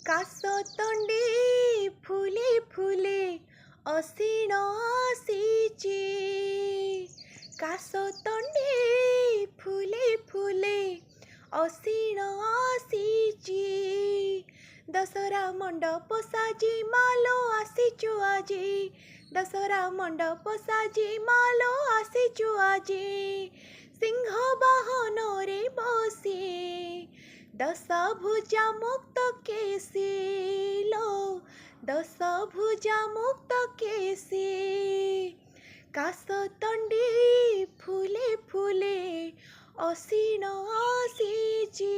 କାଶତଣ୍ଡି ଫୁଲେ ଫୁଲେ ଅଶିଣ ଆସିଛି। କାଶତଣ୍ଡି ଫୁଲେ ଫୁଲେ ଅଶିଣ ଆସିଛି। ଦଶହରା ମଣ୍ଡପ ସାଜି ମାଲୋ ଆସିଛୁ ଆଜି। ଦଶହରା ମଣ୍ଡପ ସାଜି ମାଲୋ ଆସିଛୁ ଆଜି। ସିଂହ ବାହନରେ ବସି, ଦଶ ଭୁଜା ମୁକ୍ତ କେଶୀ ଲୋ, ଦଶ ଭୁଜା ମୁକ୍ତ କେଶୀ। କାଶତଣ୍ଡି ଫୁଲେ ଫୁଲେ ଅଶିଣ ଆସିଛି।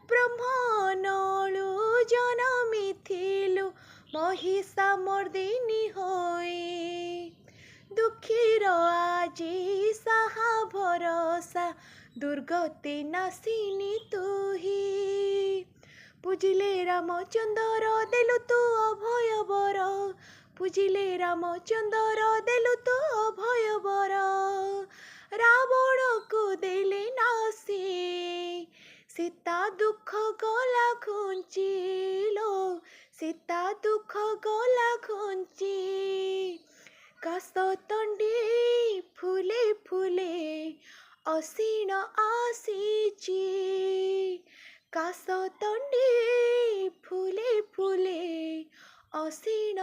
ବ୍ରହ୍ମନଳୁ ଜନମିଥିଲୁ ମହିଷା ମର୍ଦିନୀ ହୋଇ। ଦୁଃଖୀର ଆଜି ସାହା ଭରସା, ଦୁର୍ଗତି ନାଶିନୀ ତୁହି। ପୂଜିଲେ ରାମଚନ୍ଦ୍ର ଦେଲୁ ତୁ ଅଭୟ ବର। ପୂଜିଲେ ରାମଚନ୍ଦ୍ର ଦେଲୁ ତୁ ଅଭୟ ବର। ରାବଣକୁ ଦେଲେ ନାସି, ସୀତା ଦୁଃଖ ଗଲା ଘୁଞ୍ଚି ଲୋ, ସୀତା ଦୁଃଖ ଗଲା ଘୁଞ୍ଚି। କାଶତଣ୍ଡି ଫୁଲେ ଫୁଲେ ଅଶିଣ ଆସିଛି। କାଶତଣ୍ଡି ଫୁଲେ ଫୁଲେ ଅଶିଣ